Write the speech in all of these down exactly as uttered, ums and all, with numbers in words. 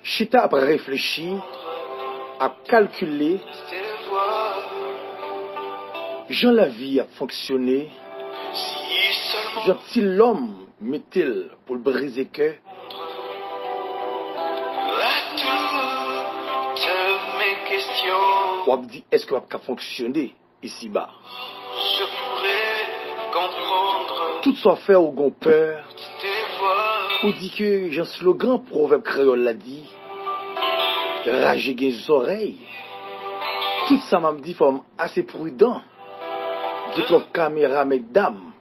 Chita ap reflechi, ap kalkile jan lavi ap fonksyone, jan ti lòm mete l pou l brize kè. W ap di, èske w ap ka fonksyone isiba? Tout sa w fè, ou gon pè. Ou di ke, jan slogan pwovèb kreyòl la di, raje gen zòrèy. Tout sa m ap di, fò m ase pridan. Gen twòp kamera, medam,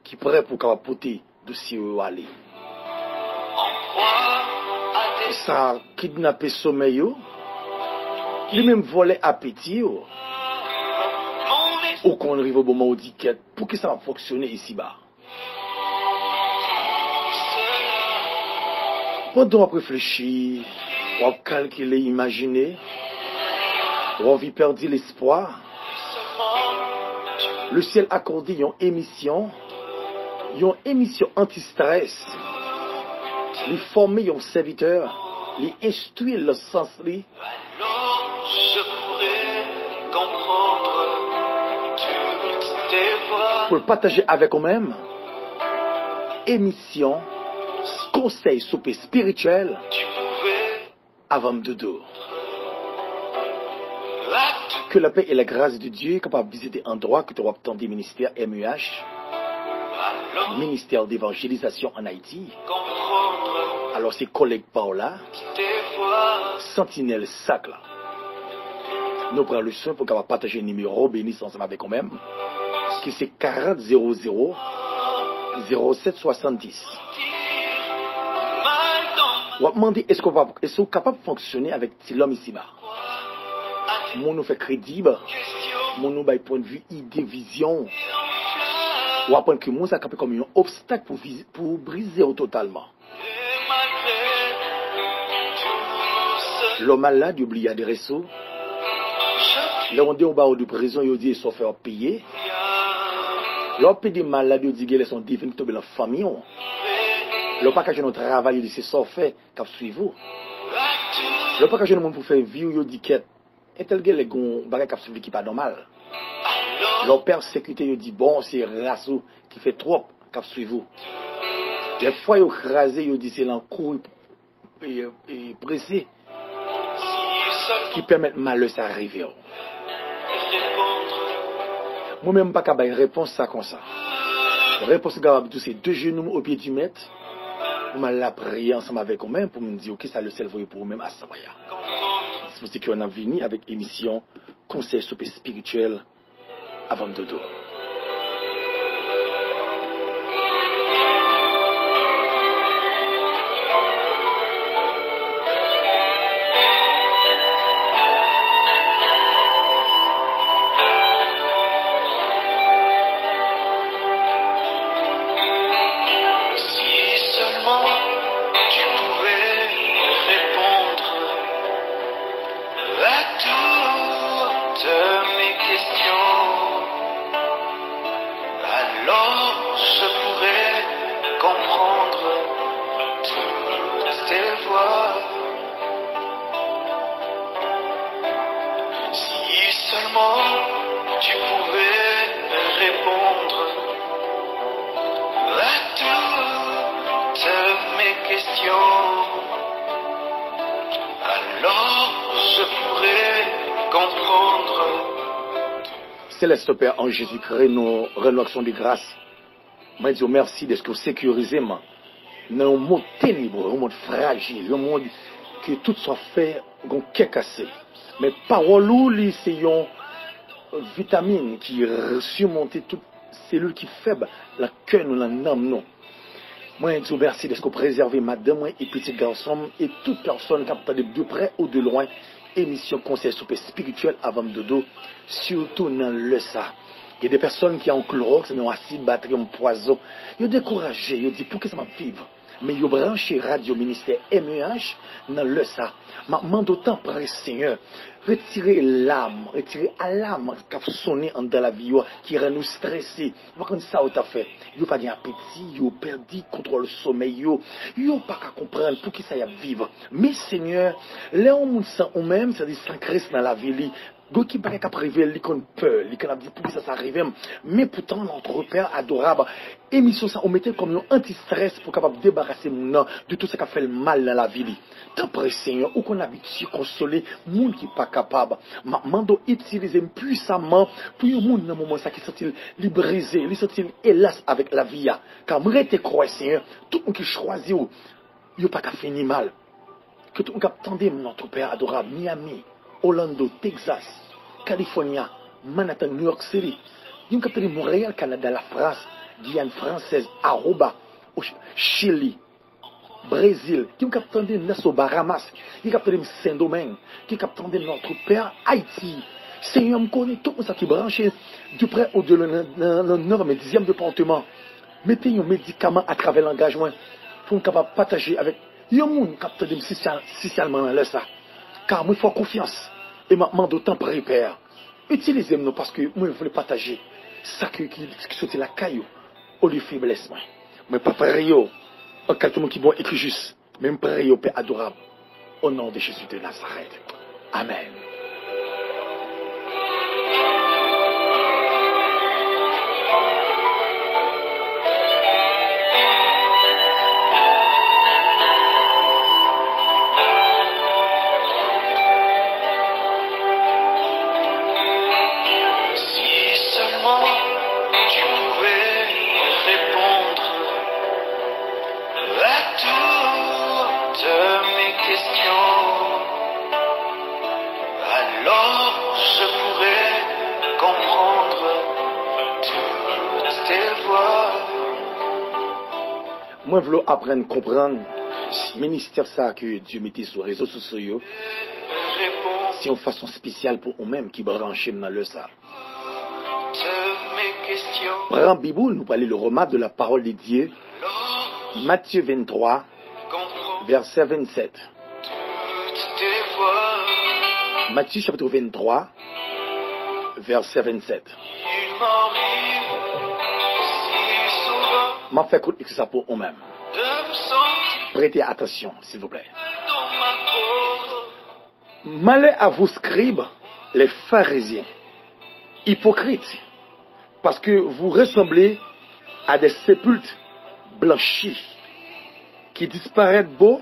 ki prè pou kapab pote dosye yo ale. Sa kidnape somèy yo, li menm vòlè apeti yo. Ou konn rive yon moman ou di, kèt, poukisa m ap fonksyone isiba? Pandan w ap reflechi, w ap kalkile, imajine, w anvi pèdi lespwa, le syèl akòde yon emisyon, yon emisyon anti-strès. Li fòme yon sèvitè, li enstwi l nan sans li, pou l pataje avèk ou menm emisyon Konsèy Soupe Espirityèl avan m dodo. Que la paix et la grâce de Dieu kapab vizite andwa kote w ap tande ministè M E H, Ministère d'Évangélisation en Haïti. Alò, se kòlèg pa w la, santinèl sak la. Nou pran le swen pou kapab pataje nimewo beni sa ansanm avèk ou menm, ki se karant zewo zewo zewo sèt swasanndis. W ap mande, èske w pa, èske w kapab fonksyone avèk ti lòm isiba? Moun ou fè kredib, moun ou bay pwennvi, ide, vizyon. W aprann ke moun sa kanpe kòm yon obstak pou viz-, pou brize w totalman. Lè w malad, yo bliye adrès ou. Lè w andedan, yo ba w de prezon, yo di e sa w fè w ap peye. Lè w ap plede malad, yo di genlè se yon defen ki tonbe nan fanmi w. Lè w pa ka jwenn yon travay, yo di se sa w fè k ap swiv ou. Lè w pa ka jwenn moun pou fè vi w, yo di kèt, entèl genlè gen yon bagay k ap swiv li ki pa nòmal. Lè w pèsekite, yo di bon, se ras ou ki fè twòp k ap swiv ou. Dèfwa yo kraze, yo di se lankou e, e, prese ki pèmèt malè sa rive w. Mwen menm, m pa ka bay repons sa konsa. Repons m kapab di w se de jenou m o pye di mèt, pou m al lapriyè ansanm avèk ou menm, pou m di w kisa lesyèl voye pou ou menm aswè a. Se pou sa ke n ap vini avèk emisyon Konsèy Soupe Espirityèl avan m dodo. Si seulement tu pouvais répondre à toutes mes questions, alors je pourrais comprendre toutes tes voies. Si seulement tu pouvais répondre à toutes mes questions, alors je pourrais comprendre. Selès Pè, an Jezikri, nou rann ou aksyon de gras. Mwen di w mèsi dèske w sekirize m nan yon mond tenebri, yon mond frajil, yon mond ke tout sa w fè gon kè kase. Men pawòl ou, li se yon vitamin ki r-, simonte tout selil ki fèb lan kè nou, lan nanm nou. Mwen di w mèsi dèske w prezève madanm mwen e pitit gason m e tout pèsòn k ap tande de prè ou de lwen emisyon Konsèy Soupe Espirityèl avan m dodo, sitou nan lè sa. Gen de pèsòn ki an klowòks, nan yon asid, batri, yon pwazon. Yo dekouraje, yo di, poukisa m ap viv? Men yo branche radyo ministè M E H nan lè sa. M ap mande w, tanpri, Senyè, retire lam, retire alam k ap sonnen anndan lavi yo a, ki rann yo strese. Yo pa konn sa yo t ap fè. Yo pa gen apeti, yo pèdi kontwòl somèy yo. Yo pa ka konprann poukisa y ap viv. Men, Senyè, lè yon moun san ou menm, sètadi san Kris nan lavi li, gen yon bagay k ap rive l, li konn pè, li konn ap di, "Poukisa sa rive m?" Men poutan, notre Père adorab, emisyon sa, ou mete l kòm yon antistrès pou kapab debarase moun nan de tout sa k ap fè l mal nan lavi li. Tanpri, Senyè, ou konn abitye konsole moun ki pa kapab. M ap mande w itilize m pwisaman pou yon moun nan moman sa ki santi l, li brize, li santi l elas avèk lavi a. Ka m rete kwè, Senyè, tout moun ki chwazi w, yo pa ka fini mal. Ke tout moun k ap tande m, notre Père adorab, Miami, Orlando, Texas, California, Manhattan, New York City, gen moun k ap tande m Montréal, Canada, la France, Guyane française, Aruba, o Ch-, Chili, Brezil, gen moun k ap tande m Nassau, Bahamas, gen k ap tande m Sendomeng, gen k ap tande m notre Père Ayiti. Senyè, m konnen tout moun sa ki branche de prè ou de lwen nan, nan, nan nèf men dizyèm depatman. Mete yon medikaman atravè langaj mwen pou m kapab pataje avèk yon moun k ap tande m sisyal-, sisyalman nan lè sa. Ka mwen fè w konfyans e m ap mande w, tanpri, Pè, itilize m non, paske mwen vle pataje sa ki, ki, ki soti lakay ou olye feblès mwen. Mwen pa preye w an kalite moun ki bon e ki jis, men m preye w, Pè adorab, au nom de Jésus de Nazareth. Amèn. Si seulement tu pouvais répondre à toutes mes questions, alors je pourrais comprendre toutes tes voies. Mwen vle w aprann konprann ministè sa ke Dye mete sou rezo sosyo yo. Se yon fason espesyal pou ou menm ki branche m nan lè sa. Pran Bib ou, nou prale le remarque de la parole de Dieu, Matthieu vingt-trois, verset vingt-sept. Matthieu chapitre vingt-trois, verset vingt-sept. M ap fè kout lekti sa pou ou menm. Prete atansyon, silvouplè. Malheur à vous, scribes, les pharisiens, hypocrites, parce que vous ressemblez à des sépulcres blanchis, qui disparaissent beaux,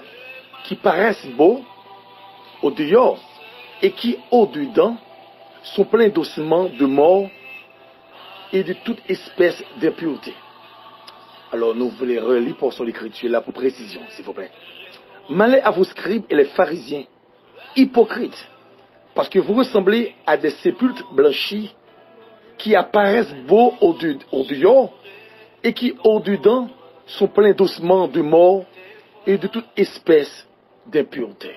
qui paraissent beaux au dehors, et qui au dedans sont pleins d'ossements de morts et de toute espèce d'impureté. Alors, nou vle reli pòsyon lekriti la pou presizyon, silvouplè. Malheur à vous, scribes et les pharisiens, hypocrites, parce que vous ressemblez à des sépulcres blanchis qui apparaissent beaux au, de- au dehors et qui au dedans sont pleins d'ossements de morts et de toute espèce d'impureté.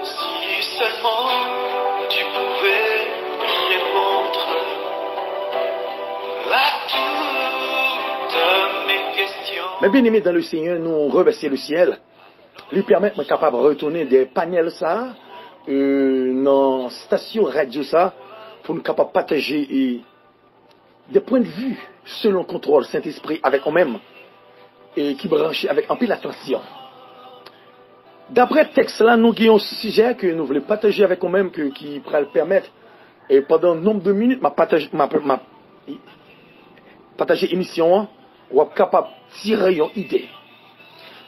Si seulement tu pouvais répondre à toutes mes questions. Mes bien-aimés dans le Seigneur, nou remèsye le syèl. Li pèmèt mwen kapab retounen dèyè panyèl sa, euh, nan stasyon radyo sa, pou nou kapab pataje, e, de pwen de vi selon kontwòl Sentespri avèk ou menm, e ki branche avèk anpil atansyon. Daprè tèks la, nou gen yon sijè ke nou vle pataje avèk ou menm, ke, ki pral pèmèt, e pandan nonb de minit, m ap pataje, m ap, m ap pataje emisyon an, w ap kapab tire yon ide.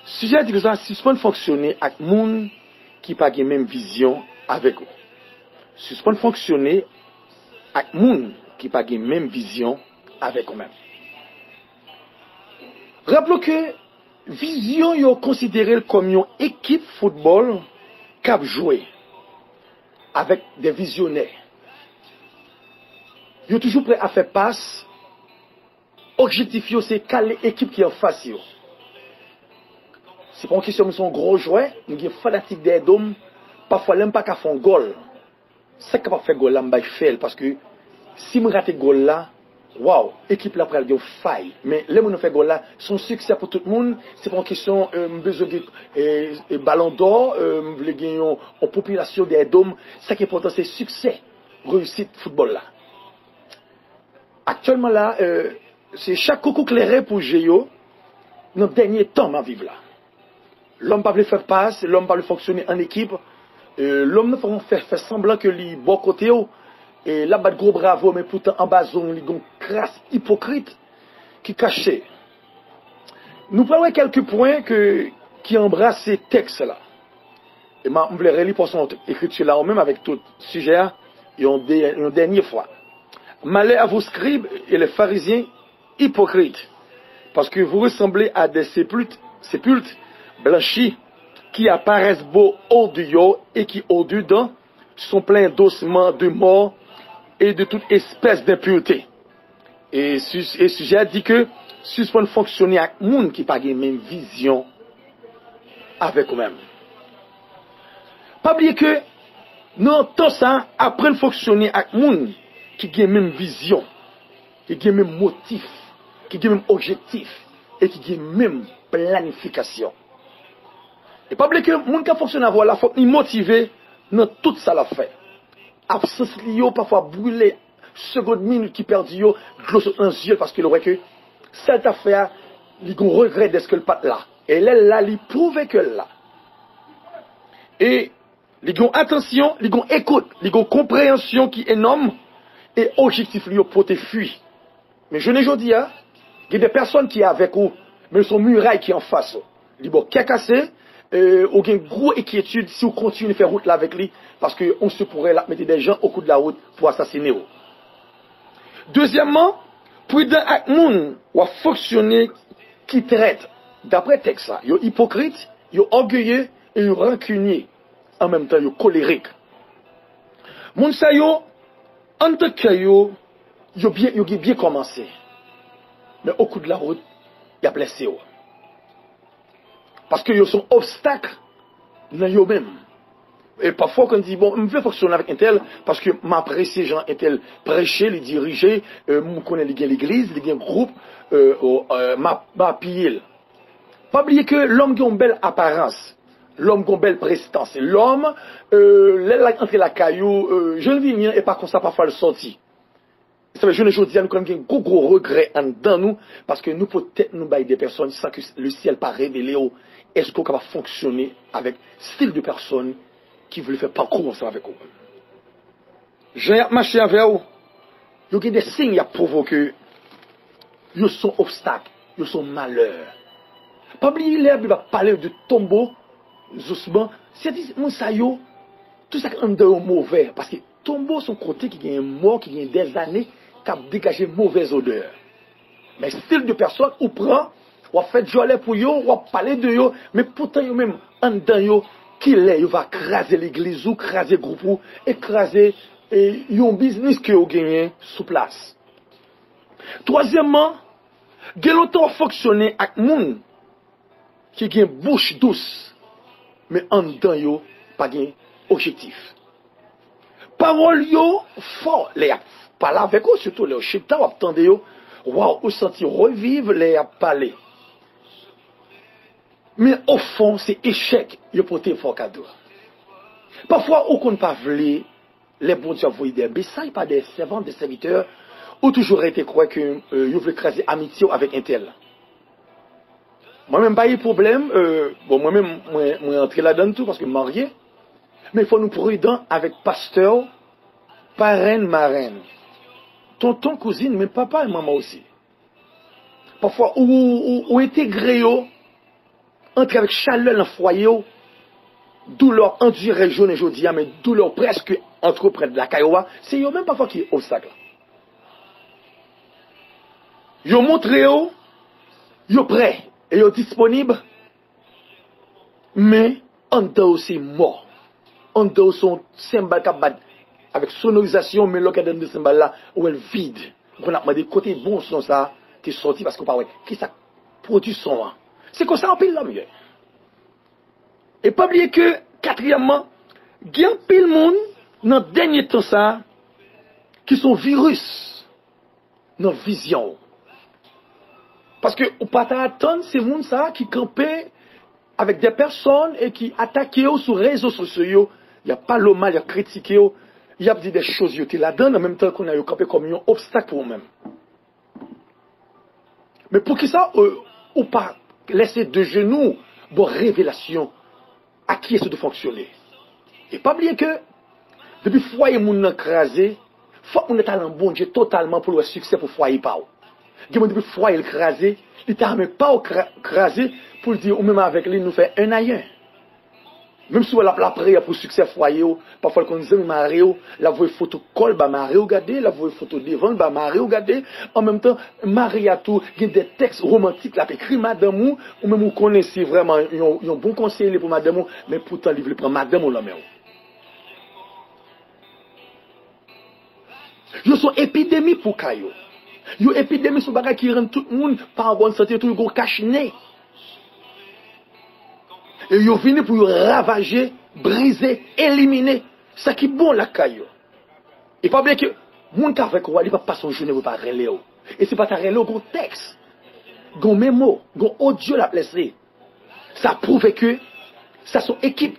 Sijè a di konsa, sispann fonksyone ak moun ki pa gen menm vizyon avèk ou. Sispann fonksyone ak moun ki pa gen menm vizyon avèk ou menm. Raple w ke vizyon yo konsidere l kòm yon ekip foutbòl k ap jwe avèk de vizyonè. Yo toujou prè a fè pas. Objektif yo se kale ekip ki anfas yo. Se pa yon kesyon m se yon gwo jwè, m gen fanatik dèyè do m. Pafwa, lè m pa ka fè yon gòl, sa k kapab fè gòl la, m bay fè l, paske si m rate gòl la, Waw, ekip la pral gen yon fay. Men lè moun nan fè gòl la, se yon siksè pou tout moun. Se pa yon kesyon, e, m bezwen gen, e, e, balon dò, e, m vle gen yon, yon popilasyon dèyè do m. Sa ki enpòtan, se siksè, reyisit foutbòl la. Aktyèlman la, e, se chak koukou klere pou je yo. Nan dènye tan m ap viv la. Lòm pa vle fè pas, lòm pa vle fonksyone an ekip. E, lòm nan fè, fè, fè sanblan ke li bò kote w. E, l ap bat gwo bravo, men poutan anba zong li gon kras ipokrit ki kache. Nou pral wè kèlke pwen ke, ki anbrase tèks la. E m a, m vle reli pòsyon ekriti la ou menm avèk tout sijè a, yon, de, yon dènye fwa. Malheur à vous, scribes et les pharisiens hypocrites, parce que vous ressemblez à des sépultes, sépultes blanchis, qui apparaissent beaux au dehors et qui au dedans sont pleins d'ossements de morts et de toute espèce d'impureté. E, su- e sijè a di ke sispann fonksyone ak moun ki pa gen menm vizyon avèk ou menm. Pa bliye ke nan tan sa, aprann fonksyone ak moun ki gen menm vizyon, ki gen menm motif, ki gen menm objektif e ki gen menm planifikasyon. E pa bliye ke moun k ap fonksyone avè w la, fòk li motive nan tout sa l ap fè. Absans li yo pafwa brile segonn, minit ki pèdi yo, dlo sot nan zye l paske l wè ke sa l t ap fè a, li gon regrè dèske l pa t la. E lè l la, li pwouve ke l la. E li gon atansyon, li gon ekout, li gon konpreyansyon ki enòm, e objektif li yo pote fwi. Men jounen jodi a, gen de pèsòn ki avèk ou, men se yon miray ki anfas ou. Li ba w kè kase, e, ou gen gwo enkyetid si w kontinye fè wout la avèk li, paske on se pourrait l ap mete de jan o kou de la wout pou asasine w. Dezyèmman, pridan ak moun w ap fonksyone ki trèt. Daprè tèks la, yo ipokrit, yo ògeye e yo rankinye. An menm tan, yo kolerik. Moun sa yo, anndan kè yo, yo byen, yo gen byen kòmanse. Men o kou de la wout, y ap lèse w. Paske yo se yon obstak nan yo menm. E pafwa, w konn di, bon, m vle fonksyone avèk entèl, paske m apresye jan entèl preche, li dirije, e, m konnen li gen legliz, li gen gwoup, e, o, e, m ap, m apiye l. Pa bliye ke lòm gen yon bèl aparans. Lòm gen yon bèl prestans. Lòm, e, lè l antre lakay ou, e, jan l vini an, e pa konsa pafwa l sòti. Sa fè jounen jodi a, nou konn gen gwo, gwo regrè anndan nou, paske nou pot tèt nou bay de pèsòn san ke lesyèl pa revele w èske w kapab fonksyone avèk stil de pèsòn ki vle fè pakou ansanm avèk ou. Jan y ap mache avè w, yo gen de siy y ap pwouve w ke yo se yon obstak, yo se yon malè. Pa bliye lè Labib ap pale de tonbo, zousman, se di moun sa yo, tout sa k anndan yo move, paske tonbo se yon kote ki genyen mò, ki genyen dèzane, k ap degaje movèz odè. Men stil de pèsòn ou pran, w ap fè djòlè pou yo, w ap pale de yo, men poutan yo menm, anndan yo, kilè yo va kraze legliz ou, kraze gwoup ou, e kraze, e, yon biznis ke yo genyen sou plas. Twazyèmman, gen lontan w ap fonksyone ak moun ki gen bouch dous, men anndan yo pa gen objektif. Pawòl yo fò lè y ap pale avèk ou, sitou lè yo chita, w ap tande yo. Waw, ou santi reviv lè y ap pale. Men ofon, se echèk yo pote fè w kado. Pafwa, ou konn pa vle, lè Bondye ap voye de mesaj pa de sèvan, de sèvitè, ou toujou rete kwè ke, e, yo vle kraze amitye w avèk entèl. Mwen menm pa gen pwoblèm, e, bon, mwen menm, mwen, mwen antre ladann tou paske m marye. Men fò nou pridan avèk pastè w, parenn, marenn, tonton, kouzin, men papa e manman osi. Pafwa, ou, ou, ou entegre yo, antre avèk chalè nan fwaye w, doulè w ap andire jounen jodi a, men doulè w prèske antreprann lakay ou a, se yo menm pafwa ki obstak la. Yo montre w, yo prè, e yo disponib, men anndan yo se mò. Anndan yo se yon senbal k ap bat avèk sonorizasyon, men lè w gade anndan senbal la, ou wè l vid. Ou konn ap mande kote bon son sa a te sòti, paske w pa wè kisa k pwodui son an. Se konsa anpil lòm ye. E pa bliye ke, katriyèmman, gen anpil moun nan dènye tan sa a ki se yon viris. nan vizyon w. Paske ou pa ta atann se moun sa a ki kanpe avèk de pèsòn e ki atake w sou rezo sosyo yo, y ap pale w mal, y ap kritike w, y ap di de choz yo te ladan, an menm tan kounye a yo kanpe kòm yon obstak pou ou menm. Men poukisa, euh, ou pa lèse de jenou bò revelasyon a kiyès ou te fonksyone? E pa bliye ke depi fwaye moun nan kraze, fòk moun nan ta nan Bondye totalman pou l wè siksè pou fwaye pa w. Gen moun depi fwaye l kraze, li ta renmen pa w kra-, kraze pou l di ou menm avèk li nou fè en a en. Menm si w wè l ap lapriyè pou siksè fwaye w, pafwa l konn zanmi mari w, l ap voye foto kò l ba mari w gade, l ap voye foto devan l ba mari w gade. An menm tan, mari a tou gen de tèks womantik l ap ekri madanm ou, ou menm ou konnen se vrèman yon, yon bon konseye li pou madanm ou, men poutan li vle pran madanm ou nan men w. Yo se yon epidemi pou kay yo. Yon epidemi se yon bagay ki rann tout moun pa an bòn sante, tou yo gon kach nen. E yo vini pou yo ravaje, brize, elimine sa ki bon lakay yo. E pa bliye ke moun k avèk ou a, li p ap pase yon jounen pou l pa rele w. E si l pa ta rele w, gon tèks, gon memo, gon odyo l ap lese. Sa pwouve ke sa se yon ekip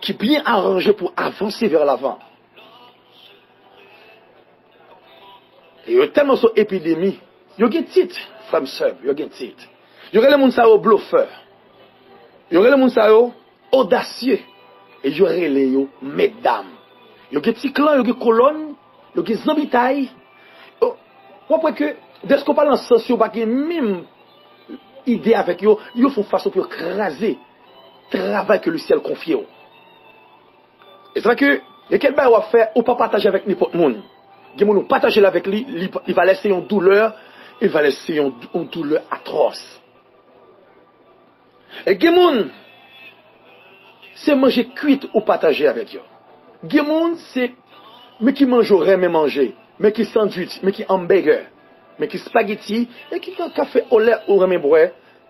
ki byen aranje pou avanse vè lavan. E yo tèlman se yon epidemi. Yo gen tit, frè m, sè m, yo gen tit. Yo rele moun sa yo blofè. Yo rele moun sa yo odasye. E yo rele yo medam. Yo gen ti klan, yo gen kolòn, yo gen zanmitay. Yo, w ap wè ke, dèske w pa nan sans yo, w pa gen menm ide avèk yo, yo fè yon fason pou yo kraze travay ke lesyèl konfye w. E sa fè ke, gen kèk bagay w ap fè, ou pa pataje avèk nenpòt moun. Gen moun ou pataje l avèk li, li, li va lèse yon doulè, li va lèse yon, yon doulè atwòs. E gen moun, se manje kwit ou pataje avèk yo. Gen moun, se men ki manje ou renmen manje, men ki sandwich, men ki hamburger, men ki spaghetti, e ki ka, kafe olè ou renmen bwè,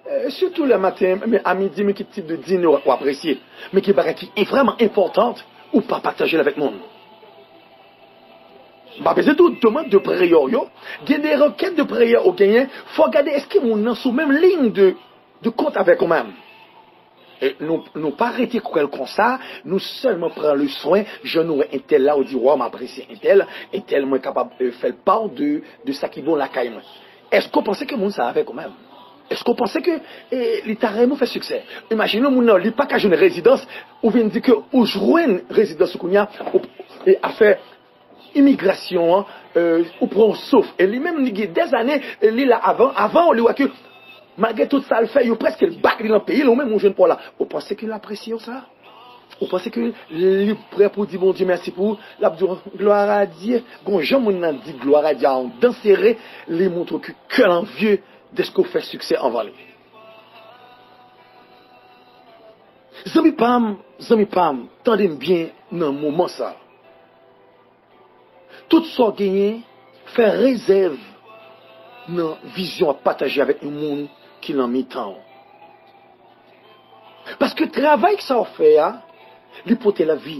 e sitou lè maten, men a midi, men ki tip de dine ou, ou apresye, men ki bagay ki vrèman enpòtan, ou pa pataje l avèk moun. M pa bezwen di w demann de priyè w yo. Gen de rekèt de priyè ou genyen, fò w gade èske moun nan sou menm liy de, de kont avèk ou menm. E nou, nou pa rete kwè l konsa, nou sèlman pran le swen, jan nou wè entèl la, ou di, waw, m apresye entèl, entèl mwen kapab, e, fè l pa de, de sa ki bon lakay mwen. Èske w panse ke moun sa avèk ou menm? Èske w panse ke, e, li ta renmen w fè siksè? Imajine w moun nan, li pa ka jwenn rezidans, ou vin di ke ou jwenn rezidans ou kounye a, ou, e, afè imigrasyon an, e, ou pran yon souf. E li menm, li gen dèzane, e li la avan, avan w, li wè ke malgre tout sa l fè, yo prèske bat li nan peyi l, ou menm ou jwenn pa w la. Ou panse ke l apresye w sa? Ou panse ke li prè pou di Bondye mèsi pou ou? L ap di w, glwa a Dye. Gon jan moun nan di glwa a Dye a yon dan sere, li montre ke kè l anvye dèske w fè siksè anvan li. Zanmi pa m, zanmi pa m, tande m byen nan moman sa. Tout sa w genyen, fè rezèv nan vizyon w ap pataje avèk yon moun ki nan mitan w. Paske travay sa w fè a, li pote lavi.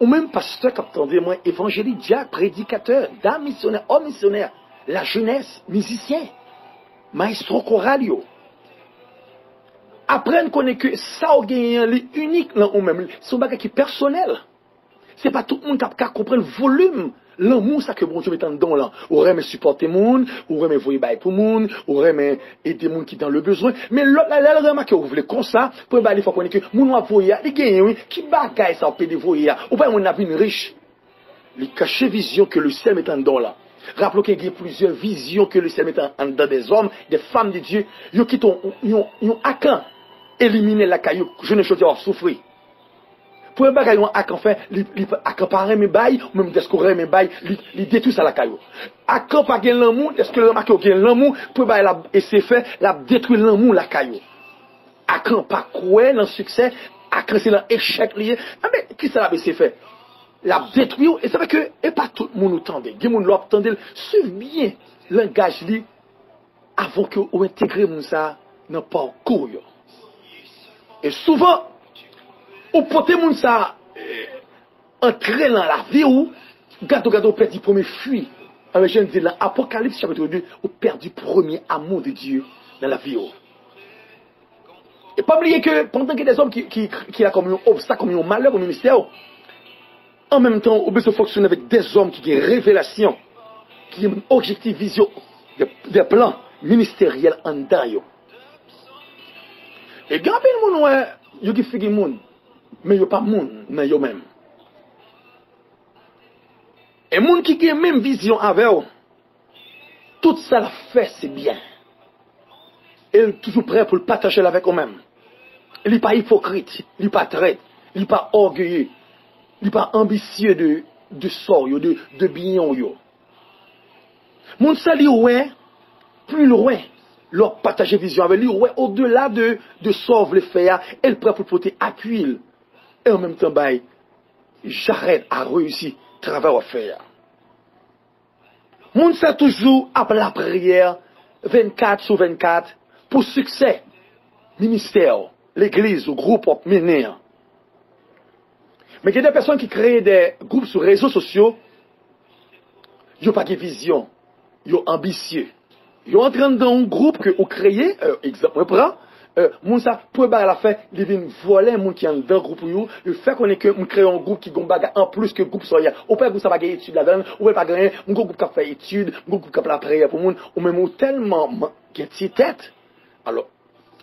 Ou menm pastè k ap tande mwen, evanjelik, dyak, predikatè, dam misyonè, òm misyonè, lajenès, mizisyen, mayestwo koral yo. Aprann konnen ke sa w genyen an, li inik nan ou menm. Se yon bagay ki pèsonèl. Se pa tout moun k ap ka konprann volim lanmou sa ke Bondye mete anndan w lan. Ou renmen sipòte moun, ou renmen voye bay pou moun, ou renmen ede moun ki dans le besoin. Men lòt la, lè l remake ou vle konsa, premye bagay li fè w konnen ke moun w ap voye a, li genyen wi. Ki bagay sa w pede voye a? Ou pa wè moun nan ap vin rich? Li kache vizyon ke lesyèl mete anndan w lan. Raple w ke gen plizyè vizyon ke lesyèl mete anndan dèzòm, de fanm de Dye. Yo kite yon, yon, yon akan elimine lakay yo. Jounen jodi a, w ap soufri. Premye bagay yon akan fè, li, li, akan pa renmen bay, ou menm dèske w renmen bay, li, li detwi sa lakay ou. Akan pa gen lanmou, dèske l remake w gen lanmou, premye bagay l ap eseye fè, l ap detwi lanmou lakay ou. Akan pa kwè nan siksè, akan se nan echèk li ye. Anben, kisa l ap eseye fè? L ap detwi w, e sa fè ke e pa tout moun ou tande. Gen moun lè w ap tande l, swiv byen langaj li, avan ke ou entegre moun sa a nan pakou w yo. E souvan, ou pote moun sa a, eh, antre nan lavi w, gade w, gade w pèdi premye fwi. Anben, jan l di l nan Apokalips chapit de, ou pèdi premye amou de Dye nan lavi w. E pa bliye ke pandan gen dèzòm ki, ki, ki la kòm yon obstak, kòm yon malè pou ministè w, an menm tan, ou bezwen fonksyone avèk dèzòm ki gen revelasyon, ki gen objektif, vizyon, de, de plan ministeryèl anndan yo. E gen anpil moun wè, yo gen figi moun, men yo pa moun nan yo menm. E moun ki gen menm vizyon avè w, tout sa l ap fè, se byen. E l toujou prè pou l pataje l avèk ou menm. Li pa ipokrit, li pa trèt, li pa ògeye, li pa anbisye de, de sò w yo, de, de byen w yo. Moun sa, li wè pli lwen lè w ap pataje vizyon avè l. Li wè odela de, de sa w vle fè a, e l prè pou l pote apui l. E an menm tan, bay jarèt a reyisi travay w ap fè a. Moun sa toujou ap lapriyè vennkat sou vennkat pou siksè ministè w, legliz ou gwoup w ap mennen an. Men gen de pèsonn ki kreye de gwoup sou rezo sosyo, yo pa gen vizyon, yo anbisye. Yo antre anndan yon gwoup ke ou kreye, euh, egzanp mwen pran, euh, moun sa, premye bagay l ap fè, li vin vòlè moun ki anndan gwoup ou yo, li fè konnen ke m kreye yon gwoup ki gon bagay anplis ke gwoup sa w ye a. Ou pa gwoup sa pa gen etid ladan l, ou pa gen anyen, m gon gwoup k ap fè etid, m gon gwoup k ap lapriyè pou moun, ou menm ou tèlman man-, gen ti tèt. Alò,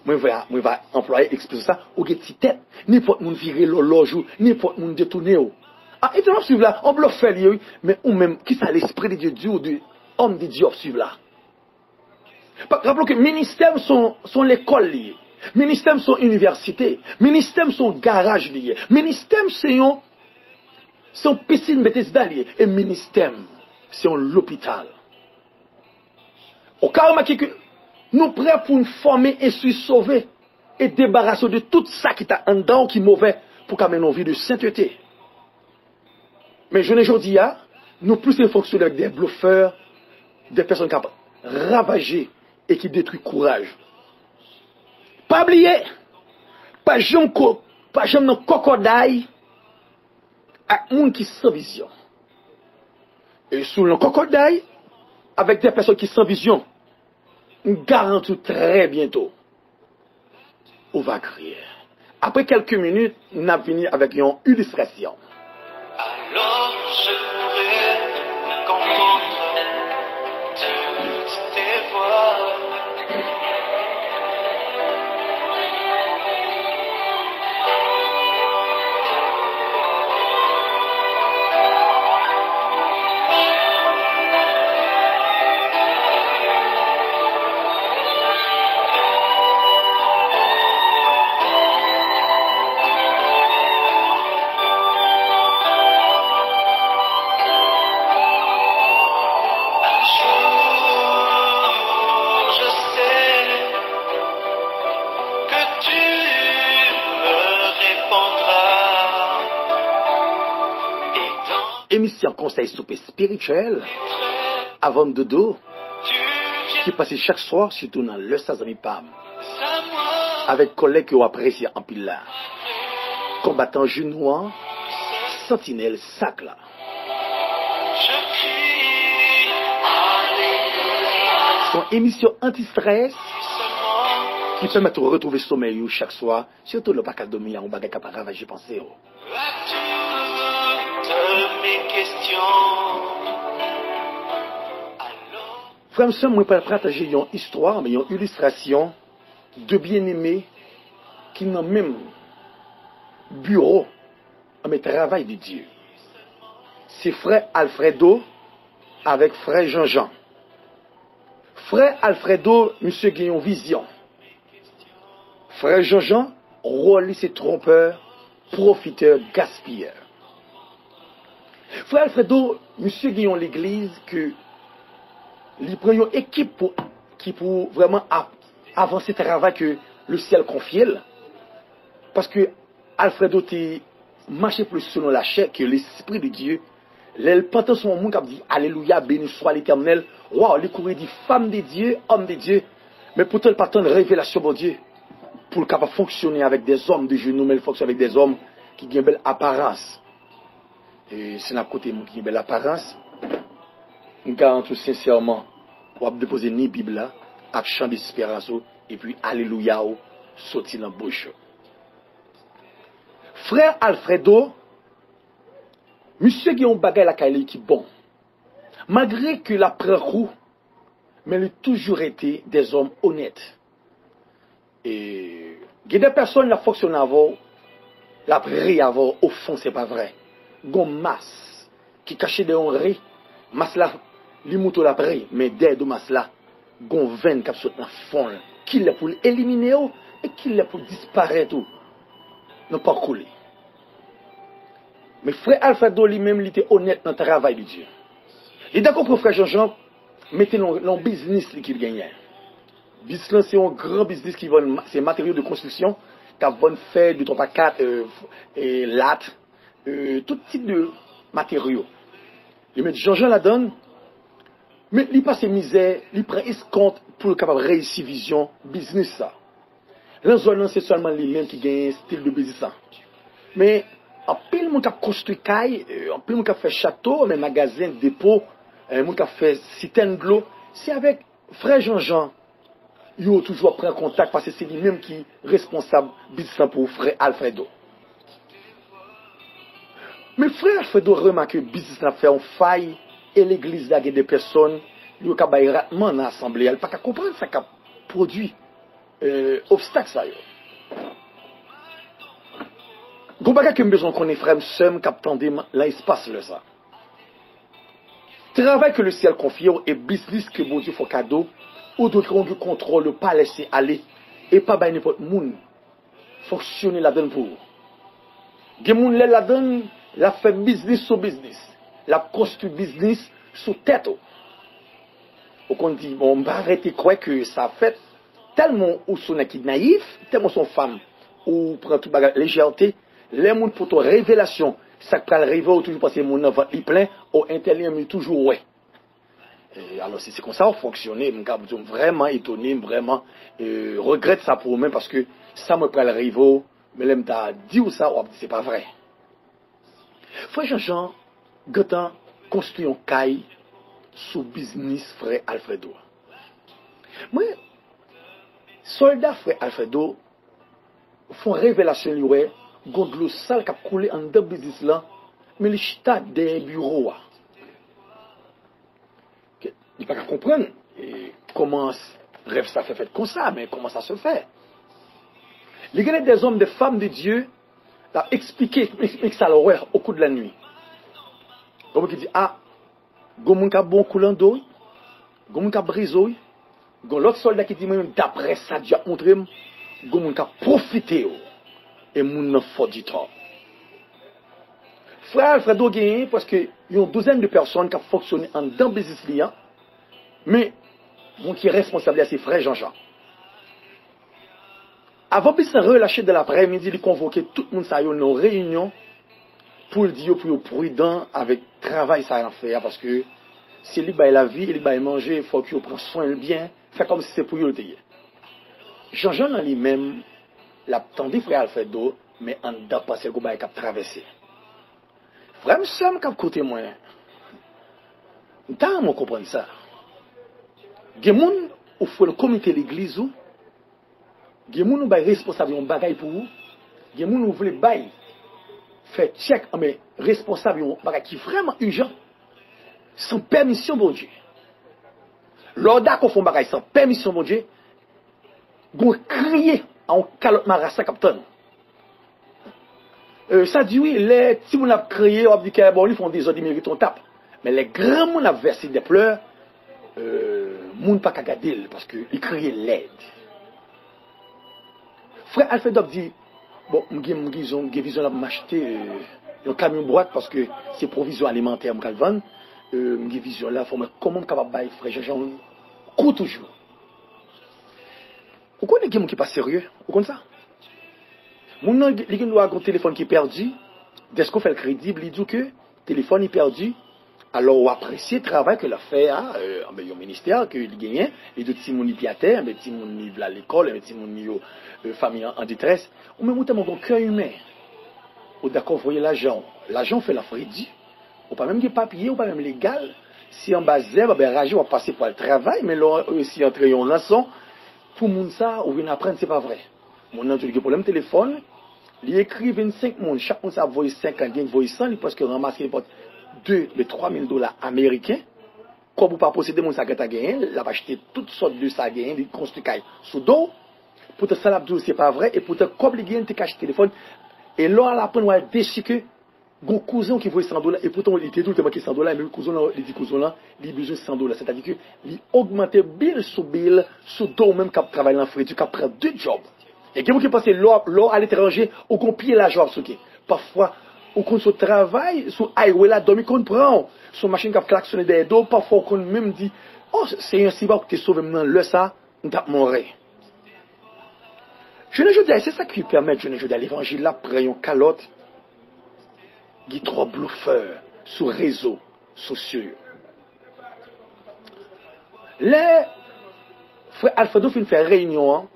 mwen va, mwen va anplwaye ekspresyon sa, ou gen ti tèt. Nenpòt moun vire lòlòj ou, nenpòt moun detounen w. A, etid w ap swiv la, on blofè li ye, wi. Men ou menm, kisa Lespri de Dye di w de òm de Dye w ap swiv la? Pa, raple w ke ministè m se yon, se yon lekòl li ye. Ministè m se yon inivèsite. Ministè m se yon garaj li ye. Ministè m se yon, se yon pisin Betesda li ye. E ministè m se yon lopital. Ou ka remake ke nou prè pou n fòme, enstwi, sove e debarase w de tout sa ki ta anndan w ki movè pou w ka mennen yon vi de sentete. Men jounen jodi a, nou plis fonksyone avèk de blofè, de pèsonn k ap ravaje e ki detwi kouraj. Pa bliye, pa janm ko-, pa janm nan kòkòday ak moun ki san vizyon. E si w nan kòkòday avèk de pèsonn ki san vizyon, m garanti w trè byento, ou va kriye. Apre kèlke minit, n ap vini avèk yon ilistrasyon. Alors je pourrais comprendre toutes tes voies. Emisyon Konsèy Soupe Espirityèl avan m dodo, ki pase chak swa, sitou nan lè sa, zanmi pa m, avèk kòlèg ke w apresye anpil la, konbatan jenou an, santinèl sak la. Se yon emisyon anti-strès ki pèmèt ou retwouve somèy ou chak swa, sitou lè w pa ka dòmi a, yon bagay k ap ravaje panse w. Frè m, sè m, mwen pral pataje yon istwa, yon ilistrasyon de byeneme ki nan menm biwo, anben, travay de Dye. Se frè Alfredo avèk frè Janjan. Frè Alfredo, misye gen yon vizyon. Frè Janjan, wòl li se twonpè, pwofitè, gaspiyè. Frè Alfredo, misye gen yon legliz ke li pran yon ekip pou, ki pou vrèman ap, avanse travay ke lesyèl konfye l. Paske Alfredo te mache plis selon lachè ke Lespri de Dye. Lè l pantan se yon moun k ap di, "Alelouya, beni swa Letènèl." Waw, li kouri di, "Fanm de Dye, òm de Dye." Men poutan, l pa tann revelasyon Bondye pou l kapab fonksyone avèk dèzòm de jenou, men l fonksyone avèk dèzòm ki gen bèl aparans. E si n ap kote moun ki gen bèl aparans, M garanti w sensèman, w ap depoze ni Bib la ak chan desperans ou, epi alelouya w soti nan bouch ou. Frè Alfredo, misye gen yon bagay lakay li ki bon. Malgre ke l ap pran kou, men li toujou rete de zòm onèt. E gen de pèsòn l ap fonksyone avè w, l ap ri avè w, o fon se pa vrè. Gon mas ki kache dèyè yon ri, mas la, li moutre w l ap ri, men dèyè do mas la, gon venn k ap sot nan fon l. Kilè pou l elimine w, e kilè pou l disparèt ou nan pakou li. Men frè Alfredo li menm, li te onèt nan travay de Dye. Li dakò pran frè Janjan, mete l nan yon biznis li ki l genyen. Biznis lan se yon gran biznis ki vann ma- se materyo de konstriksyon, k ap vann fè, de twa pa kat, e, e, lat, e, tout tip de materyo. Li met Janjan ladann, men li pase mizè, li pran eskont pou l kapab reyisi vizyon biznis sa. Nan zòn nan se sèlman li menm ki genyen stil de biznis sa. Men anpil moun k ap konstwi kay, e, anpil moun k ap fè chato, men magazen, depo, e, moun k ap fè sitèn dlo, se avèk frè Janjan yo toujou ap pran kontak, paske se li menm ki responsab biznis lan pou frè Alfredo. Men frè Alfredo remake biznis lan ap fè yon fay, e legliz la gen de pèsòn yo ka bay ratman nan asanble a, li pa ka konprann sa k ap pwodui, e, obstak sa yo. Gon bagay ke m bezwen konnen, frè m, sè m k ap tande m nan espas lè sa. Travay ke lesyèl konfye w e biznis ke Bondye fè w kado, ou dwe gen kontwòl yo, pa lèse ale, e pa bay nenpòt moun fonksyone ladann pou ou. Gen moun lè ladann, l ap fè biznis sou biznis, l ap konstwi biznis sou tèt ou. Ou konn di, bon, m pa rete kwè ke sa fèt, tèlman ou se yon nèg ki nayif, tèlman se yon fanm, ou pran tout bagay lejète. Lè moun pote w revelasyon, sa k pral rive w, ou toujou panse moun nan vant li plen, o entèl li menm li toujou wè. E, alò, si se konsa w fonksyone, m ka di w m vrèman etone, m vrèman, e, regrèt sa pou ou menm, paske sa mwen pral rive w, men lè m ta di w sa, w ap di se pa vrè. Frè Janjan gentan konstwi yon kay sou biznis frè Alfredo a. Mwen, sòlda frè Alfredo fè yon revelasyon, li wè gon dlo sal k ap koule anndan biznis lan, men li chita dèyè biwo a. Li pa ka konprann, e, kòman s- rèv sa fè fèt konsa, men kòman sa se fè. Li gen de zòm, de fanm de Dye, l ap eksplike, eksplike sa l wè au cours de la nuit. Gon moun ki di, a, gon moun k ap ba w kou nan do, wi. Gon moun k ap brize w, wi. Gon lòt sòlda ki di, mwen menm, daprè sa Dye ap montre m, gon moun k ap pwofite w. E moun nan fò di tò. Frè Alfredo genyen prèske yon douzèn de pèsòn k ap fonksyone anndan biznis li an, men moun ki responsab li a se frè Janjan. Avan biznis lan relache dan laprèmidi, li konvoke tout moun sa yo nan yon reyinyon pou l di yo pou yo pridan avèk travay sa y ap fè a, paske se li k bay lavi, li k bay manje, fòk yo pran swen l byen, fè kòmsi se pou yo l te ye. Janjan nan li menm, l ap tande frè Alfredo, men anndan panse l gon bagay k ap travèse. Frè m, sè m k ap koute mwen, m ta renmen w konprann sa. Gen moun ou fè l komite legliz ou, gen moun ou bay responsab yon bagay pou ou, gen moun ou vle bay fè tchèk anba responsab yon bagay ki vrèman ijan, san pèmisyon Bondye. Lè w dakò fè yon bagay san pèmisyon Bondye, gon kriye a yon kalòt marasa k ap tann ou. E, sa di wi, lè timoun ap kriye, w ap di kè bon, li fè yon dezòd, li merite yon tap. Men lè granmoun ap vèse de plè, e, moun pa ka gade l, paske li kriye lèd. Frè Alfredo ap di, bon, m gen, m gen vizyon, m gen vizyon la pou m achte, e, yon kamyon bwat, paske se pwovizyon alimantè m pral vann. E, m gen vizyon la, fò m wè kòman m kapab bay frè Janjan kou toujou. Ou konnen gen moun ki pa serye, ou konn sa? Moun nan, li gen dwa gen yon telefòn ki pèdi, dèske w fè l kredib, li di w ke telefòn li pèdi, alò w apresye travay ke l ap fè a, e, anben yon ministè ke li genyen, li di w timoun li pi atè, anben timoun li vle al lekòl, anben timoun li yo, e, fanmi an an detrès, ou menm ou tèlman gen yon kè imen, ou dakò voye lajan w, lajan w fè l ap fredi, ou pa menm gen papye, ou pa menm legal, Si anba zèb, anba raje, w ap pase pou al travay, men lè w resi antre yon ranson, pou moun sa, ou vin aprann se pa vre. Moun nan tou li gen pwoblèm telefòn, li ekri vennsenk moun, chak moun sa ap voye senkant, gen k voye san, li prèske ranmase nenpòt de, de twa mil dola ameriken. Kòb ou pa posede, moun sa gentan genyen l, l ap achte tout sòt de sa genyen, li konstwi kay sou do w. Poutan sa l ap di w se pa vre, e poutan kòb li genyen, li te ka achte telefòn. E lè w al aprann, w al desi ke gon kouzen w ki voye san dola, e poutan li te di w li te manke san dola, men kouzen w lan, li di kouzen w lan, li bezwen san dola. Sètadi ke li ogmante bil sou bil, sou do w menm k ap travay nan fredi, k ap pran de djòb. E gen moun ki panse lè w, lè w aletranje, ou gon pye lajan w ap souke. Pafwa, ou konn sot travay, sou highway la, dòmi konn pran w. Sou machin k ap klaksonnen dèyè do w, pafwa ou konn menm di, "Oh, Senyè, si pa w te sove m nan lè sa, m t ap mouri." Jounen jodi a, se sa ki pèmèt jounen jodi a levanjil la pran yon kalòt. Gen twòp blofè sou rezo sosyo yo. Lè frè Alfredo fin fè reyinyon an,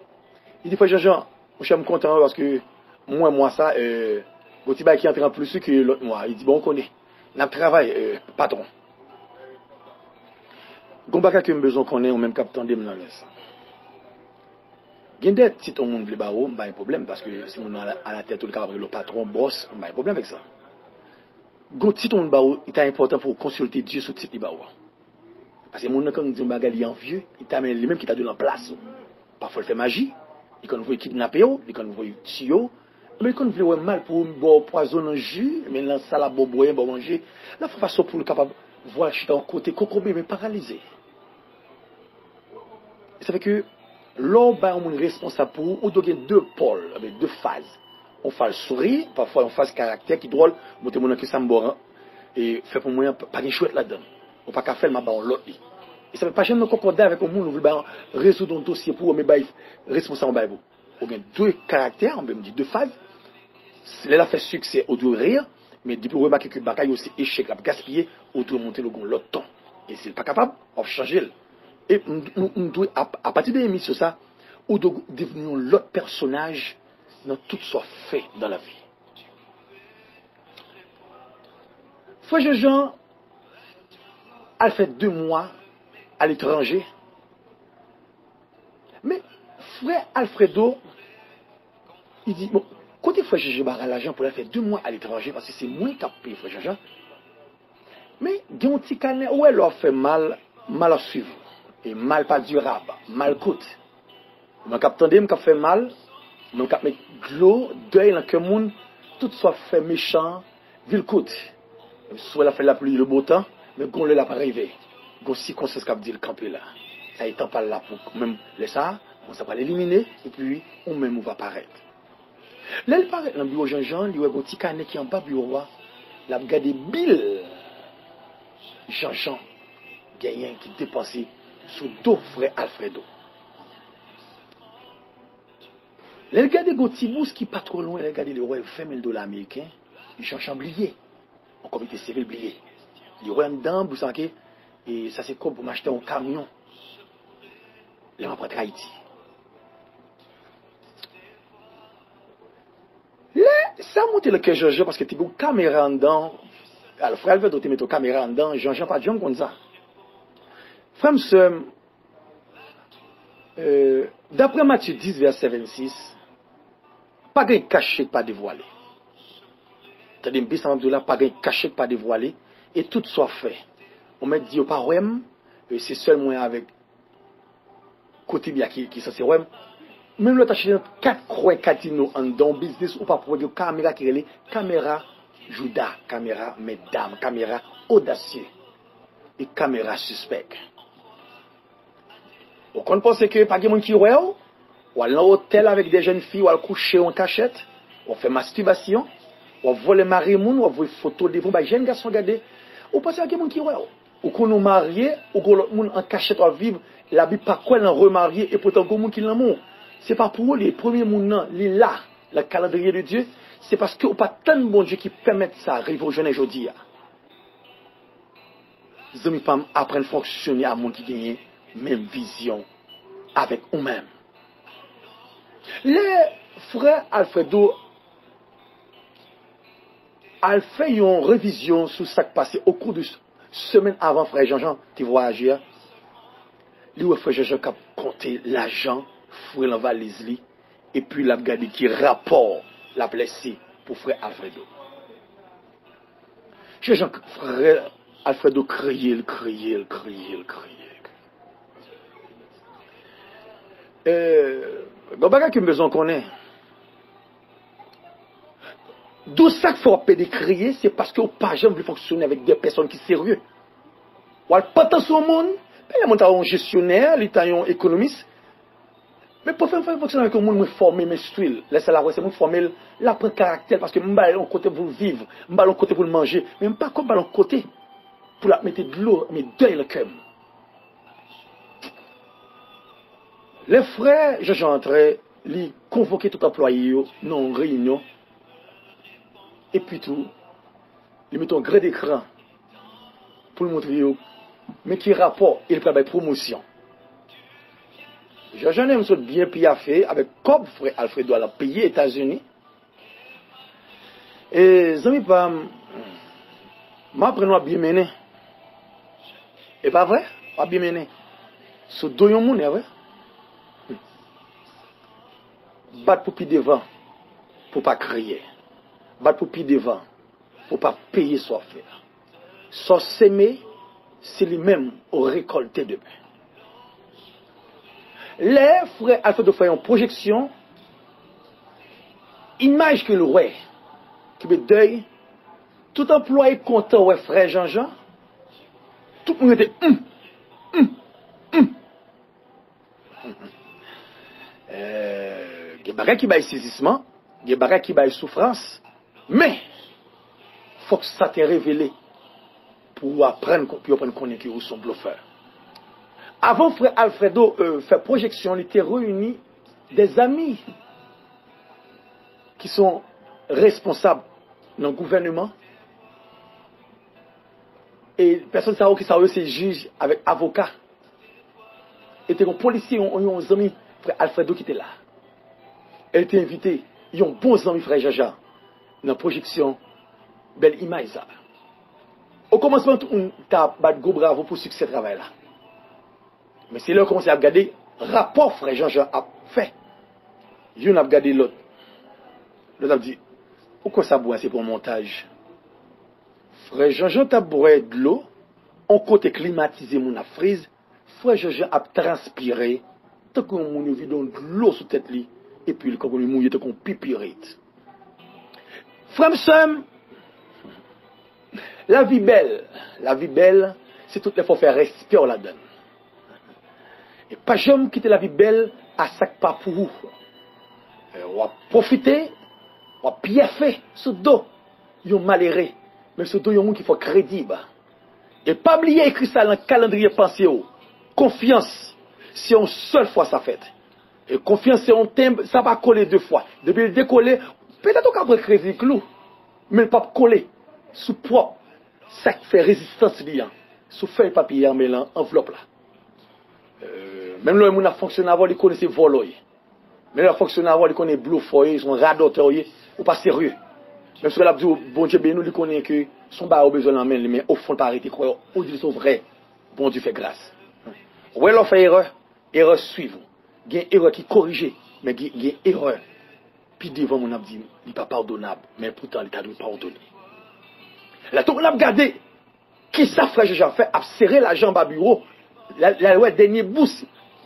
li di, "Frè Jean-Jean, monchè, m kontan wi, paske m wè mwa sa, euh, gon ti bagay ki antre an plis wi ke lòt mwa." Li di, "Bon, ou konnen, n ap travay, euh, patwon. Gon bagay ke m bezwen konnen, ou menm k ap tande m nan lè sa." Gen de tit yon moun vle ba ou, m pa gen pwoblèm, paske si moun nan alatèt ou, li kapab rele w patwon, bòs, m pa gen pwoblèm avèk sa. Gon tit yon moun ba ou, li ta enpòtan pou w konsilte Dye sou tit li ba ou an. Paske moun nan konn di yon bagay, li anvye, li ta renmen li menm ki ta dwe nan plas ou. Pafwa, l fè maji, li konn voye kidnape w, li konn voye tiye w, men li konn vle wè mal pou w, ba w pwazon nan ji, men nan sa l ap ba w bwè, ba w manje, l ap fè fason pou l kapab vwa chita yon kote, kokobe, men paralize. Sa fè ke lè w bay yon moun responsab pou ou, ou dwe gen de pòl, oubyen de faz. Yon faz souri, pafwa yon faz karaktè ki dwòl, montre moun nan ke sa m ba w an, e fè pou mwen an, pa gen jwèt ladan l. Ou pa ka fè l, m ap ba w lòt li. E sa fè pa janm nan kòkòday avèk yon moun, ou vle bay rezoud yon dosye pou ou, men bay responsab yon bagay pou ou. Ou gen de karaktè, oubyen m di de faz. Lè l ap fè siksè, ou dwe ri, men depi w remake ke bagay yo se echèk l ap gaspiye, ou dwe montre l yon lòt ton. E si l pa kapab, w ap chanje l. E m, m, m dwe, a, apati de emisyon sa, ou dwe devni yon lòt pèsonaj nan tout sa w fè nan lavi. Frè Jean-Jean al fè de mwa aletranje. Men frè Alfredo, li di, "Bon, kote frè Jeje ba lajan pou l al fè de mwa aletranje, paske se mwen k ap peye frè Jeje?" Men gen yon ti kanè, ou wè lè w ap fè mal, mal ap swiv ou. E mal pa dirab, mal kout. Mwen k ap tande m k ap fè mal, mwen k ap met dlo, dèy nan kè moun, tout sa w ap fè mechan, vil kout. Si w wè l ap fè lapli, le bon tan, men gon lè l ap rive. Gon sikonstans k ap di l kanpe la. Sa e tan pa l la pou menm lè sa a, bon, sa pral elimine, epi ou menm ou va parèt. Lè l parèt nan biwo Jean-Jean, li wè gon ti kanè ki anba biwo a, l ap gade bil Jean-Jean genyen ki depanse sou do frè Alfredo. Lè l gade gon ti bous ki pa twò lwen, lè l gade li wè ven mil dola ameriken, Jean-Jean bliye. Ankò li te seve l bliye. Li wè anndan bous la make, e sa se kòb pou m achte yon kamyon lè m ap rantre Ayiti. Lè sa monte nan kè Jean-Jean, paske te gen yon kamera anndan, al, frè Alfredo te mete yon kamera anndan, Jean-Jean pa t janm konn sa. Frè m, sè m, euh, daprè Matye dis, vèsè vennsis, pa gen kachèt pa devwale. Tande m byen sa m ap di w la, pa gen kachèt pa devwale, e tout sa w ap fè, ou mèt di yo pa wè m, e se sèl mwen avèk kote m ye a ki, ki sanse wè m. Menm lè w t achte nan kat kwen Katino anndan yon biznis, ou p ap wè gen yon kamera ki rele kamera Jouda, kamera mètdam, kamera odasye, e kamera sispèk. Ou konn panse ke pa gen moun ki wè w? W al nan otèl avèk de jèn fi, w al kouche w an kachèt, w ap fè mastibasyon, w ap vòlè mari moun, w ap voye foto devan w bay jèn gason gade. Ou panse pa gen moun ki wè w? Ou konn ou marye, ou gon lòt moun an kachèt w ap viv, Labib pa kwè nan remarye, epoutan gon moun ki lanmou w. Se pa pou ou li ye, premye moun nan, li la, nan kalandriye de Dye, se paske ou pa t tann Bondye ki pèmèt sa rive w jounen jodi a. Zanmi pa m, aprann fonksyone a moun ki genyen menm vizyon avèk ou menm. Lè frè Alfredo al fè yon revizyon sou sa k pase okou de, Semèn avan frè Janjan te vwayaje a, li wè frè Janjan k ap konte lajan, fouye nan valiz li, epi l ap gade ki rapò l ap lese pou frè Alfredo. Janjan, frè Alfredo kriye, l kriye, l kriye, l kriye. Gon bagay ke m bezwen konnen. Dou sa k fè w ap pede kriye, se paske w pa janm vle fonksyone avèk de pèsòn ki serye. W al pantan sou yon moun, men lè moun ta yon jesyonè, li ta yon ekonomis. Men pou fè m fè fonksyone avèk yon moun mwen fòme, m enstwi l. Lè sa l ap wè se mwen k fòme l, l ap pran karaktè l paske m ba l yon kote pou l viv, m ba l yon kote pou l manje, men m pa ko ba l yon kote pou l ap mete dlo, met dèy nan kè m. Lè frè Janjan antre, li konvoke tout anplwaye yo nan yon reyinyon. Epi tou, li mete yon gran ekran pou l montre yo men ki rapò e li pral bay pwomosyon. Janjan menm sot byen pyafe avèk kòb frè Alfredo al ap peye Etazini. E zanmi pa m, m aprann w ap byen mennen. E pa vre? W ap byen mennen. Sou do yon moun, e vre? Bat pou pi devan, pou pa kriye. Bat pou pi devan, pou pa peye sa w ap fè a. Sa w seme, se li menm ou rekòlte demen. Lè frè Alfredo fè yon pwojeksyon, imaj ke l wè, ki met dèy, tout anplwaye kontan wè frè Janjan, tout moun rete, hum, hum, hum. Gen bagay ki bay sezisman, gen bagay ki bay soufrans, men fòk sa te revele pou w aprann, pou yo aprann konnen ke ou se yon blofè. Avan frè Alfredo fè pwojeksyon, li te reyini de zanmi ki se responsab nan gouvèneman. E pèsòn sa yo ki sa yo se jij avèk avoka. E te gen yon polisye, yon, yon zanmi frè Alfredo ki te la. E li te envite yon bon zanmi frè Janjan nan pwojeksyon bèl imaj sa. Okòmansman, tout moun ta bat gwo bravo pou siksè travay la. Men se lè yo kòmanse ap gade rapò frè Janjan ap fè. Youn ap gade lòt. Lòt ap di, ou kwè sa bwè se pou yon montaj? Frè Janjan t ap bwè dlo, yon kote klimatize moun ap friz, frè Janjan ap transpire, tankou yon moun yo vide yon dlo sou tèt li, epi li konprann li mouye tankou yon pipirit. Frè m, sè m, lavi bèl, lavi bèl, se tout lè fò w fè respè w ladan l. E pa janm kite lavi bèl a sa k pa pou ou. W ap pwofite, w ap pyafe sou do yon malere, men sou do yon moun ki fò kredib. E pa bliye ekri sa nan kalandriye panse w. Konfyans, se yon sèl fwa sa fèt. E konfyans se yon tenb, sa pa kole de fwa. Depi l dekole, petèt ou ka pran kredi klou, men l p ap kole sou pwòp sa k fè rezistans li an, sou fèy papye an, men nan anvlòp la. Menm lè yon moun ap fonksyone avè w, li konnen se vòlò w ye. Men lè l ap fonksyone avè w, li konnen blofè w ye, se yon radòtè w ye, ou pa serye. Menm si l ap di w Bondye beni w, li konnen ke se yon bagay ou bezwen nan men li, men ofon l pa rete kwè w, ou di l se yon vrè Bondye fè gras. Ou wè lè w fè erè, erè swiv ou. Gen erè ki korije, men gen, gen erè pi devan moun ap di li pa padonab, men poutan li ta dwe padone. Lè tout moun ap gade kisa frè Janjan ap fè, ap sere lajan anba biwo, lè, lè l wè dènye bous,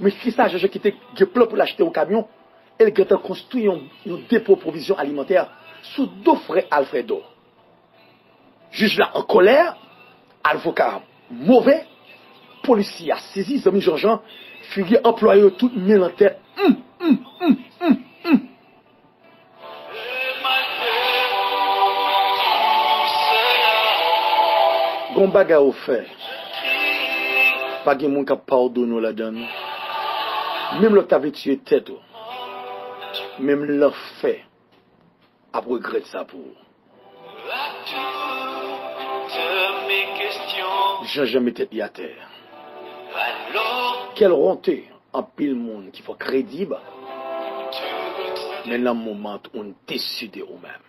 men kisa Janjan kite gen plan pou l achte yon kamyon, e l gentan konstwi yon, yon depo pwovizyon alimantè sou do frè Alfredo. Jij la an kòlè, avoka a move, polisye a sezi, zanmi Janjan, figi anplwaye yo tout men nan tèt. Hum, hum, hum, hum, hum. Gon bagay ou fè, pa gen moun k ap padone w ladan l. Menm lè w ta vle tiye tèt ou, menm lanfè ap regrèt sa pou ou. Janjan met tèt li atè. Quelle honte, anpil moun ki fò kredib, men nan moman ou n deside ou menm.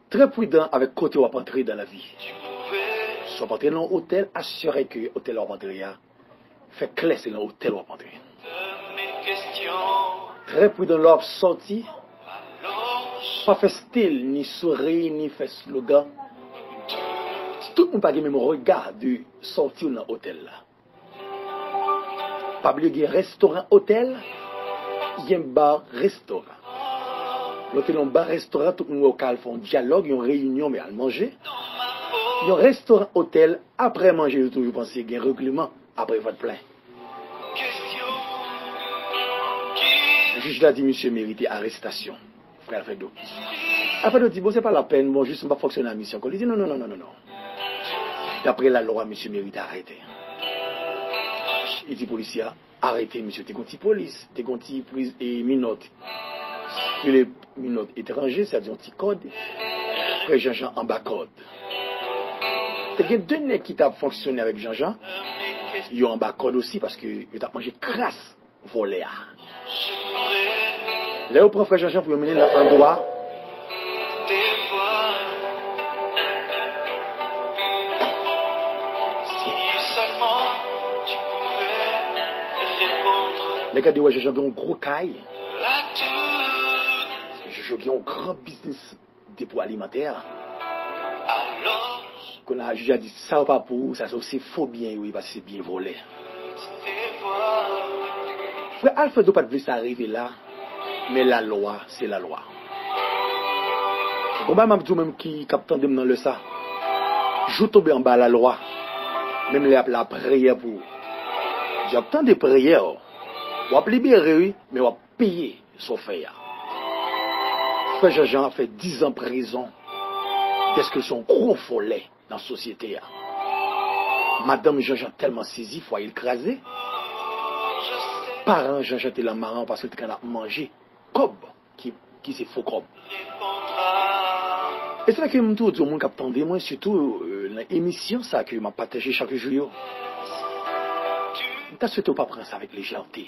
Trè pridan avèk kote w ap antre dan lavi. Si w ap antre nan yon otèl, asire ke otèl la w ap antre a, fè klè se nan otèl w ap antre. Trè pridan lè w ap sòti. Pa fè stil, ni souri, ni fè slogan. Tout moun pa gen menm rega de sòti w nan otèl la. Pa bliye gen restoran otèl, gen ba restoran. Lè w te nan yon ba restoran, tout moun wè w ka al fè yon dyalòg, yon reyinyon, men al manje. Yon restoran otèl, apre manje, yo toujou panse gen regleman apre vant plen. Jij la di misye merite arestasyon. Frè Alfredo. Alfredo di, bon, se pa lapèn, bon, jis m p ap fonksyone a misyon ankò. Li di, non, non, non, non, non, non. Daprè lalwa, misye merite arete. Li di polisye a, arete misye. Te gon ti polis, te gon ti priz, e, minòt. Rele minòt etranje, sa di yon ti kòd. Frè Janjan anba kòd. Te gen de nèg ki t ap fonksyone avèk Janjan. Yo anba kòd osi, paske yo t ap manje kras vòlè a. Lè yo pran frè Janjan pou yo mennen nan andwa, lè gade wè Janjan gen yon gwo kay, Jojo gen yon gran biznis depo alimantè. Kounye a, jij la di, sa yo pa pou ou, sa se, se fo byen yo ye, paske se byen vòlè. Frè Alfredo pa t vle sa rive la, men lalwa, se lalwa. Gon bagay m ap di w menm ki, k ap tande m nan lè sa. Jou w tonbe anba lalwa, menm lè y ap lapriyè pou ou. Djab tande priyè w. W ap libere, wi, men w ap peye sa w fè a. Frè Janjan fè dizan prizon dèske l se yon gwo vòlè nan sosyete a. Madanm Janjan tèlman sezi, fwaye l kraze. Paran Janjan te lan maran paske l te konn ap manje kòb ki, ki se fo kòb. E se la ke m toujou di yon moun k ap tande mwen, sitou, euh, nan emisyon sa ke m ap pataje chak jou yo. M ta swete w pa pran sa avèk lejète.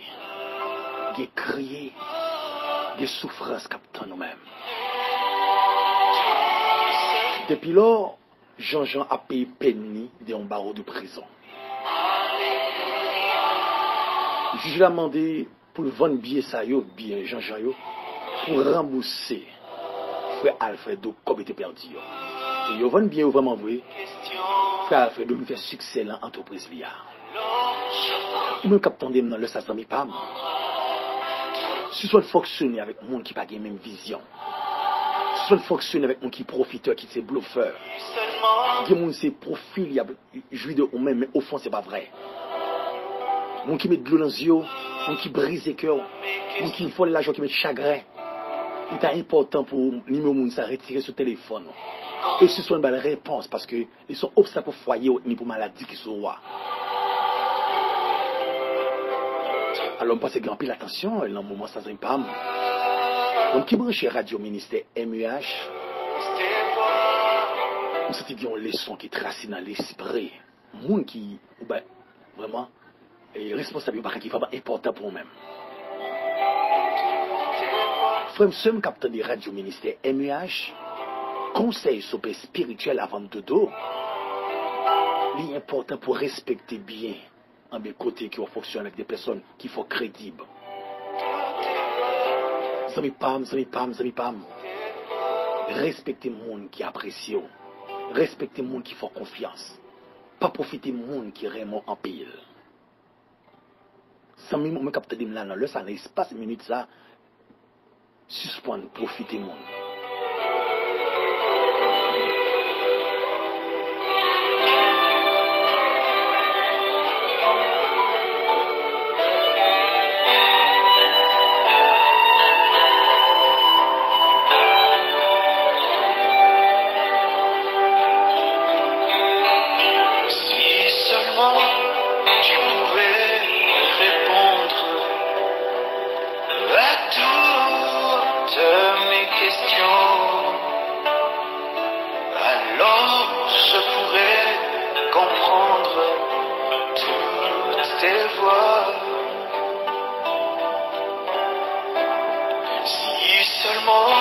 Gen kriye, gen soufrans k ap tann ou menm. Depi lò, Janjan ap peye pèn li de yon bawo de prizon. Jij la mande pou l vann byen sa yo, byen Janjan yo, pou ranbouse frè Alfredo kòb li te pèdi yo. E yo vann byen yo vrèman vre. Frè Alfredo vin fè siksè nan antrepriz li a. Ou menm k ap tande m nan lè sa, zanmi pa m, sispann fonksyone avèk moun ki pa gen menm vizyon. Sispann fonksyone avèk moun ki pwofitè, ki se blofè. Gen moun se pwofil y ap jwi de ou menm, men ofon se pa vrè. Moun ki met dlo nan zye w, moun ki brize kè w, moun ki vòlè lajan w, ki met chagren. Li ta enpòtan pou nimewo moun sa retire sou telefòn ou. E sispann ba l repons, paske li se yon obstak pou fwaye w, ni pou maladi ki sou ou a. Alò, m panse gen anpil atansyon nan moman sa, zanmi pa m. Moun ki branche radyo Ministè M E H, m santi gen yon leson ki trase nan lespri moun ki, ou bay, vrèman, e, responsab yon bagay ki vrèman enpòtan pou ou menm. Frè m, sè m k ap tande radyo Ministè M E H, konsèy sou pwen espirityèl avan m dodo, li enpòtan pou respekte byen anben kote ke w ap fonksyone avèk de pèsòn ki fè w kredib. Zanmi pa m, zanmi pa m, zanmi pa m, respekte moun ki apresye w. Respekte moun ki fè w konfyans. Pa pwofite moun ki renmen w anpil. Zanmi m, ou menm k ap tande m la nan lè sa, nan espas minit sa, sispann pwofite moun. Si seulement tu pouvais répondre à toutes mes questions, alors je pourrais comprendre toutes tes voies. Si seulement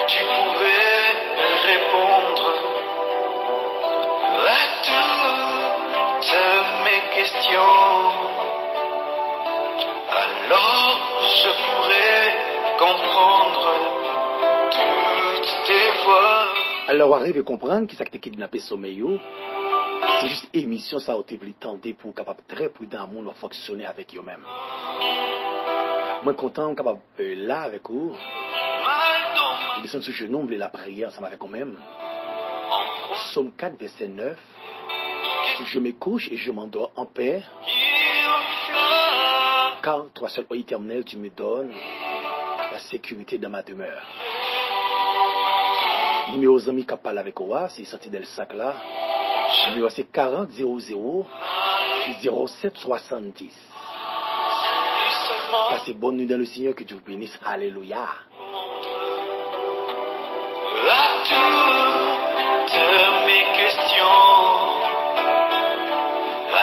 tu pouvais répondre à toutes Alors je pourrais comprendre toutes tes voies. Alò, w a rive konprann kisa ki te kidnape somèy ou? Se jis emisyon sa ou te vle tande pou w kapab trè pridan nan moun w ap fonksyone avèk yo menm. Mwen kontan w kapab, euh, la avèk ou. M desann sou jenou, m vle lapriyè ansanm avèk ou menm. Sòm kat, vèsè nèf. Je me couche et je m'endors en paix, car toi seul, ô Éternel, tu me donnes la sécurité dans ma demeure. Nimewo zanmi k ap pale avèk ou a, se Santi Dèlsak la. Nimewo a se karant zewo zewo zewo sèt swasanndis. Passez bonne nuit dans le Seigneur, que Dieu vous bénisse. Alléluia. À toutes mes questions,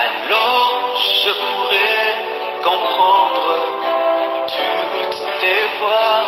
alors je pourrais comprendre toutes tes voies.